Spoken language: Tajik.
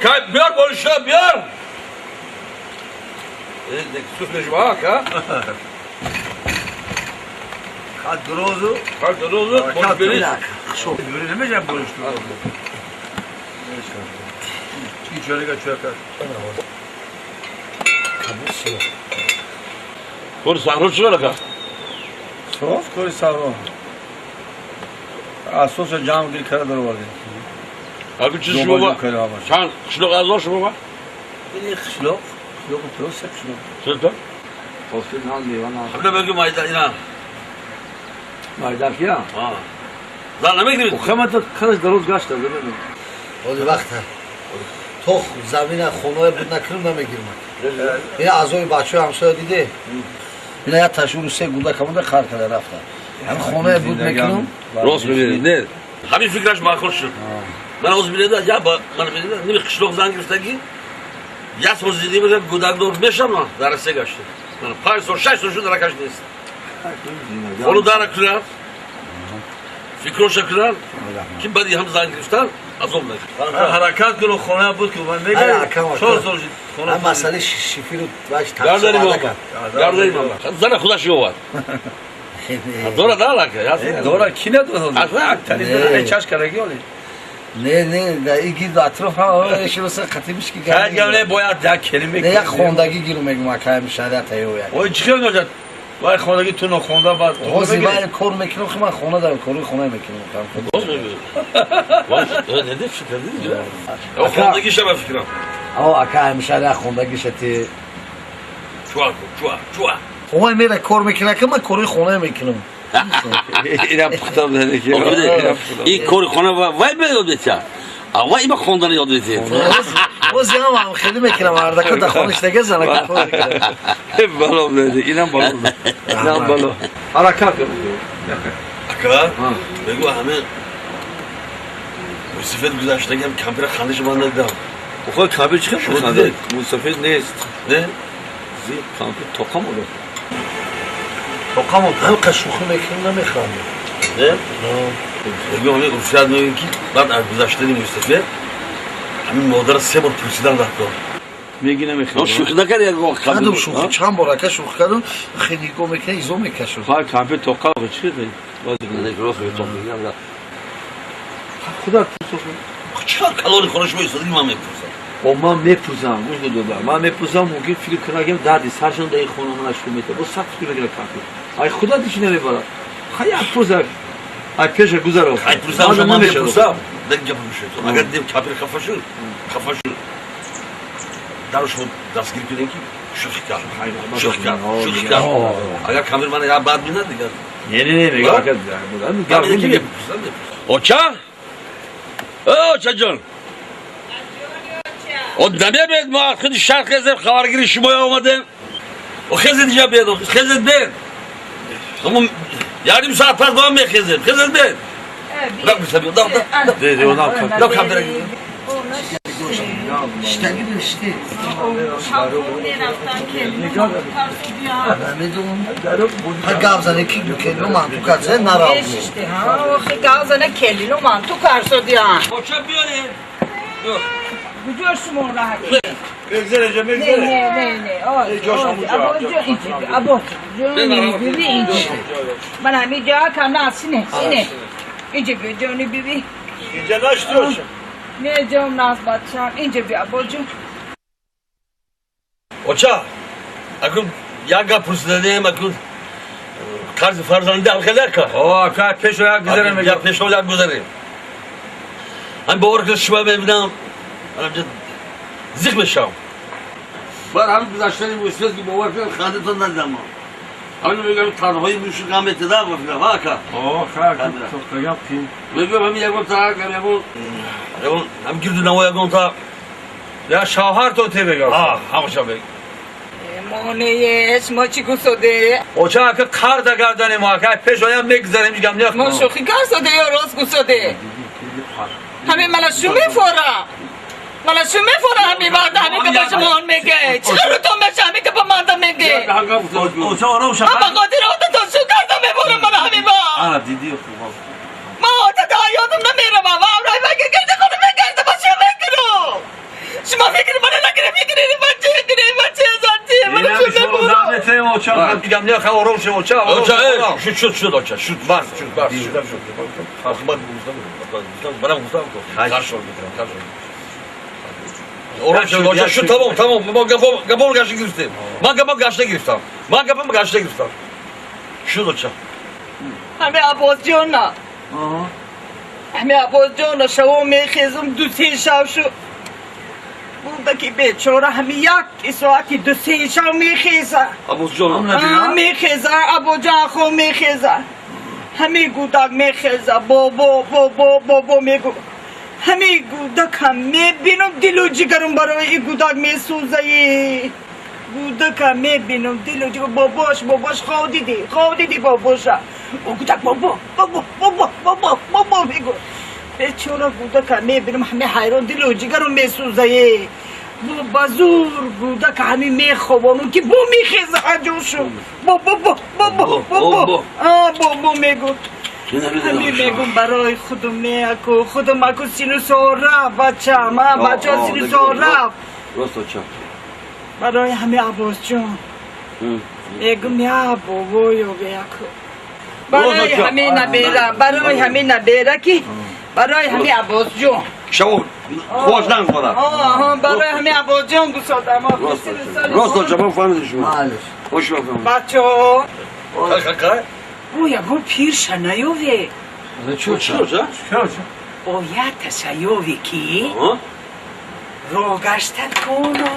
Кай биёр болиша биёр. Сус мешава ка? Хат дурозу. Хат дурозу. Болиш бериш. Бери намешам болиш дурозу. Чӣ чорика чорика. Кори саҳро чӣ ака? Соф кори саҳро. Асоса ҷамъ гир карда даровардем. Аку чиз шумо чанд қишлоқ аъзо шумо ба? Ин қишлоқ, қишлоқ то се қишлоқ. Се та? Ҳосил нан мева нан. Ҳамда бегу майда ина. Майда кия? А. Зан намегирид? Охе то қараш дароз гашта, намедонам. Ҳоли вақта. То замина хонаҳое буд накунам намегирам. Ин аъзои бачаҳои ҳамсоя диде? Ина як ташуру се гуда камонда қар карда рафта. Ҳамин хонае буд мекунам. Рост мебинед, не? Ҳамин фикраш маъқул шуд. Ман ҳозир бинеда, я ба ман бинеда, ними қишлоқ зан гирифтагӣ. Як сол зиндагӣ мекунам, гудакдор мешам ман, дар Россия гашта. Ман 5 сол, 6 сол шуд ракаш нест. Хону дара кунад, фикроша кунад, ки баъди ҳам зан гирифтан азоб накунад. Ҳаракат кун, хона буд ки ман мегӯям. 4 сол шуд хона. Ҳам масъалаи шифиру ваш Гардани тақсим бобо. Гардани бобо. Зана худаш ёвад. Дора да алака. Дора ки надорад? Аслан Телевизор чаш кардаги оли. Не, не, да и гирду атроф ҳама широса қатимиш ки Кай гавне бояд як келиме. Не, як хондагӣ гиру мегум акаем шариата ё як. Ой чӣ хел ножад? Вай хондагӣ ту нохонда баъд. Ҳозир вай кор мекунам, хи ман хона дарам, кори хона мекунам. Боз мегӯяд. Вай, не фикр кардӣ? Хондагиша ба фикрам. О, акаем шариат хондагиша ти. Чуа кун, чуа, чуа. Ой, мера кор мекунам, ки ман кори хона мекунам. Инам пухта буда ки. Ин кори хона вай ба ёд метиҳад. А вай има хондана ёд метиҳад. Боз ям хеле мекунам, ардако да хонаш дега занака кор мекунам. Бало буда, инам бало. Инам бало. Ҳаракат кун. Ака, бегу ҳамин мусифет гузаштагиам кампира хандиши ман надидам. Охо кампир чӣ Шумо хел дидед? Мусафед нест. Не? Зи кампир тоқа мода. Тоқа мода. Ҳам қашухӣ мекунам, намехандам. Не? Бегу ҳамин урфият мегӯем ки баъд аз гузаштани мусифет ҳамин модара се бор пурсидан дар кор. Меги намехӯрад. Шӯхӣ накард як вақт. Кардам шӯхӣ, чанд бор ака шӯхӣ кардам, хеле нигоҳ мекунам, изо мекашам. Хай кампир тоқа чӣ хел? Худо пурсо. Чикор калони хона шумо истодаги ман мепурсам. О ман мепурсам, гӯш дода. Ман мепурсам, мумкин фикр кунам ки дарди саршон дар ин хона мана шӯ мета. Бо сахт фикр мекунад кампир. Ай худо дичи намебарад. Хай як пурса. Ай пеша гузаро. Ай пурсам, шумо ман мепурсам. Дар гап мешавад. Агар дидем кампир хафа шуд, хафа шуд. Дару шумо дастгир кунем ки шӯхӣ кард. Шӯхӣ кард, шӯхӣ кард. Агар кампир мана як бад бинад дигар. Не, не, не, мегам ака. Гап мепурсам. Оча? О, очаҷон. О, намебед мо аз худи шарқ хезем, хабаргири шумоя омадем. О, хезед инҷа бед, хезед бед. Ярим соат пас бо мехезем. Хезед бед. Раб бисаби, дав, дав. Де, де, онам кампир. Дав кампир. Штаги бишти. Намедонам. Ҳа гап зане ки келину манту карса нарав. Гап зане келину манту карса диан. Оча биёред. Куҷо шумо раҳат? Мегзаре, ҷа Не, мегзаре. не, не, не. Ҷош ҳамун ҷо. Або ҷо инҷи, або ҷони биби инҷи. Ман ҳамин ҷо кам на сине, сине. Инҷи би ҷони биби. Инҷа нашти оча. Не ҷом нас бачам, инҷи би або ҷо. Оча, акун як гап пурсиданем, акун қарзи фарзанди ҳам хеле ака. О, ака пешо як гузаре Як мегам. пешо як гузарем. Ҳам бовар кунед шумо мебинам, ҳамҷа зиқ мешавам. Баъд ҳамин гузаштани мусифет ки бовар кунед хандатон надидам ман. Ҳамин мегӯям танҳои муши ғам метидам ва фикрам, ҳа ака. О, хай, тоқагам қин. Мегӯям ҳамин ягон та ягон ягон ҳам гирду наво ягон та Я шавҳар то те мегам. ҳа ҳамаша мег. Монееш, мо чӣ гусоде? Оча ака қар да гардани мо ака пешо як мегзарем гам не. Мо шӯхӣ карсоде ё рост гусоде? Ҳамин мана шу мефора. Мана шу мефора ҳамин вақт ҳамин ки ба шумо он меге. Чӣ то меша ҳамин ки ба манда меге. Оча ором ша. Ман ба хотири одатон шу карда меборам мана ҳамин вақт. Ана диди хуб. Ман одата ёдам намеравам. Ва аврай ва гирда хона мегарда ба шу мекунам. Оча, гап не, ха ором шумо, оча, ором. Оча, ором. шуд, шуд, шуд, оча, шуд, бас, шуд, бас, шуд, шуд. Охи ман гуфтам, манам гуфтам, Хай. қар шуд, қар шуд. Ором шуд, оча, шуд, тамом, тамом. Мо гапо гашта гирифтем. Ман гапам гашта гирифтам. Ман гапам гашта гирифтам. Шуд, оча. Ҳами Аббосҷона, ҳами Аббосҷона, шаво мехезум, ду се шав шу будаки бечора ҳами як соати ду се шав мехеза. Аббосҷон. Мехеза, Абоҷан хо мехеза, ҳами гудак мехеза, бобо, бобо, бобо мегу. Ҳами гудакам мебинам, дилу ҷигарам барои и гудак месӯзаи. Гудака мебинам, дилу ҷигар, бобош, бобош, хоб дидӣ, хоб дидӣ бобоша. О гудак бобо, бобо, бобо, бобо, бобо мегу. Бечора гудака мебинам, ҳами ҳайрон, дилу ҷигарам месӯзаи. Бо ба зур гудака ҳами мехобонам, ки бо мехеза аҷошу. Бобо, бобо, бобо, бобо мегу. Ҳами мегум барои худум меаку, худум аку сину сол рафт, бачам, а бача сину сол рафт. Рост, оча. Барои ҳами Аббосҷон мегум, я бобоё беаку. Барои ҳами набера, барои ҳами набера ки, барои ҳами Аббосҷон. Шаво хош нангора. Барои ҳами Аббосҷон гусодам. Рост, оча, ман фаҳмидам шумо. Маълиш. Хош фаҳмидам. Бачаҳо. Қа? О, ягон пирша наёве. Чӣ, оча? Ояташа ёве ки рогашта коно.